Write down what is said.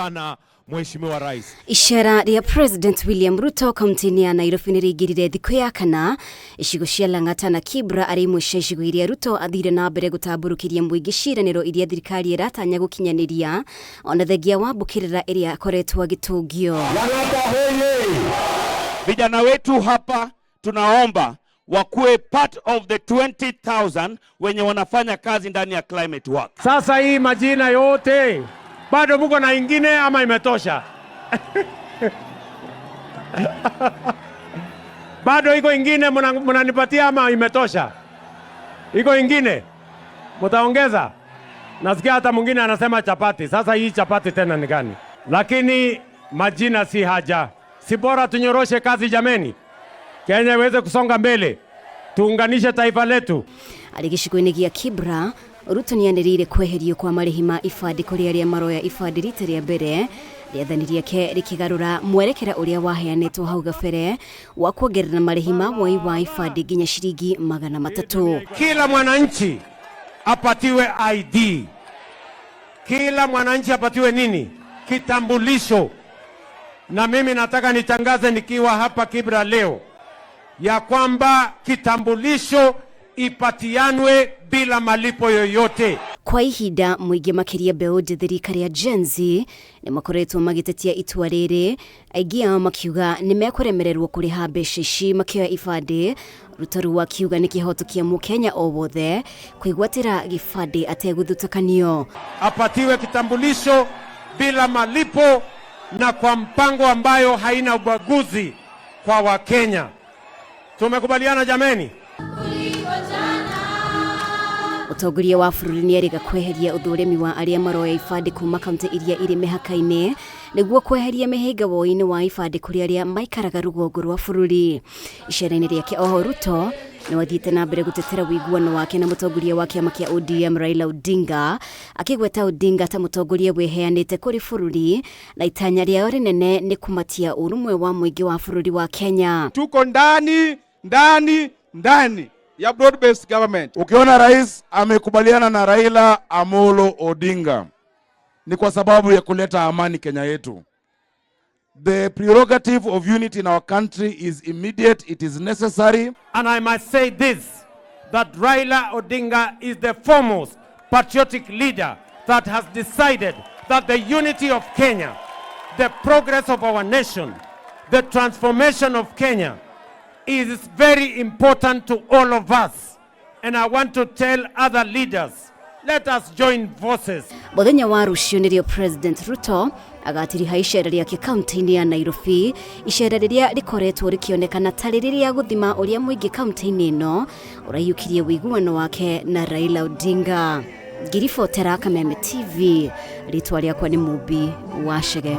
Sana Mheshimiwa Rais. Icera rĩa President William Ruto kaunti-inĩ ya Nairobi nĩ rĩingĩrire thikũ ya kana. Icigo cia Lang'ata na Kibra arĩ imwe cia icigo iria Ruto athire na mbere gũtambũrũkĩria mũingĩ ciĩranĩro iria thirikari ĩratanya gũkinyanĩria ona thengia wa mbũkĩrĩra ĩrĩa akoretwo agĩtũngio. Lang'ata hoye! Vijana wetu hapa tunaomba wakuwe part of the 20,000 wenye wanafanya kazi ndani ya climate work. Sasa hii majina yote bado muko na ingine ama imetosha? Bado iko ingine munanipatia ama imetosha? Iko ingine mutaongeza? Nasikia hata mwingine anasema chapati. Sasa hii chapati tena ni gani? Lakini majina si haja, si bora tunyoroshe kazi jameni, Kenya iweze kusonga mbele, tuunganishe taifa letu. Arĩ gĩcigo-inĩ gĩa Kibra, Ruto nĩanĩrĩire kweherio kwa marĩhi ma ibandĩ kũrĩ arĩa maroya ibandĩ rita rĩa mbere, rĩathani rĩake rĩkĩgarũra mwerekera ũrĩa waheanĩtwo hau gabere wa kuongerera marĩhi ma woi wa ibandĩ nginya ciringi 300. Kila mwananchi apatiwe ID, kila mwananchi apatiwe nini? Kitambulisho. Na mimi nataka nitangaze nikiwa hapa Kibra leo ya kwamba kitambulisho ipatianwe bila malipo yoyote. Kwa ihinda mũingĩ makĩria mbeũ njĩthĩ rika rĩa Gen Z nĩ makoretwo magĩtetia itua rĩrĩ, aingĩ ao makiuga nĩ mekũremererwo kũrĩha mbeca ici makĩoya ibandĩ. Ruto rĩu akiuga nĩ kĩhoto kĩa mũkenya o wothe kwĩgwatĩra gĩbandĩ ategũthutũkanio. Apatiwe kitambulisho bila malipo na kwa mpango ambayo haina ubaguzi kwa Wakenya. Tumekubaliana jameni? Mũtongoria wa bũrũri nĩ erĩga kweheria ũthũrimi wa arĩa maroya ibandĩ kuma kaunti iria irĩ mĩhaka-inĩ nĩguo kweheria mĩhĩnga woi-inĩ wa ibandĩ kũrĩ arĩa maikaraga rũgongo rwa bũrũri. Icera-inĩ rĩake oho Ruto nĩ wathiĩte na mbere gũtetera ũiguano wake na mũtongoria wa kĩama kĩa ODM Raila Odinga, akĩgweta Odinga ta mũtongoria wĩheanĩte kũrĩ bũrũri na itanya rĩao rĩnene nĩ kũmatia ũrũmwe wa mũingĩ wa bũrũri wa Kenya. Tuko ndani ndani ndani ya broad based government. Ukiona rais amekubaliana na Raila Amolo Odinga ni kwa sababu ya kuleta amani Kenya yetu. The prerogative of unity in our country is immediate, it is necessary. And I must say this, that Raila Odinga is the foremost patriotic leader that has decided that the unity of Kenya, the progress of our nation, the transformation of Kenya is very important to all of us. And I want to tell other leaders, let us join forces. Mũthenya wa rũciũ nĩrĩo President Ruto agatiriha icera rĩake kaunti-inĩ ya Nairobi, icera rĩrĩa rĩkoretwo rĩkĩonekana tarĩ rĩrĩa gũthima ũrĩa mũingĩ kaunti-inĩ ĩno ũraiyũkirie ũiguano wake na Raila Odinga. Ngĩribotera Kameme TV, rĩtwa rĩakwa nĩ Mumbi wa Chege.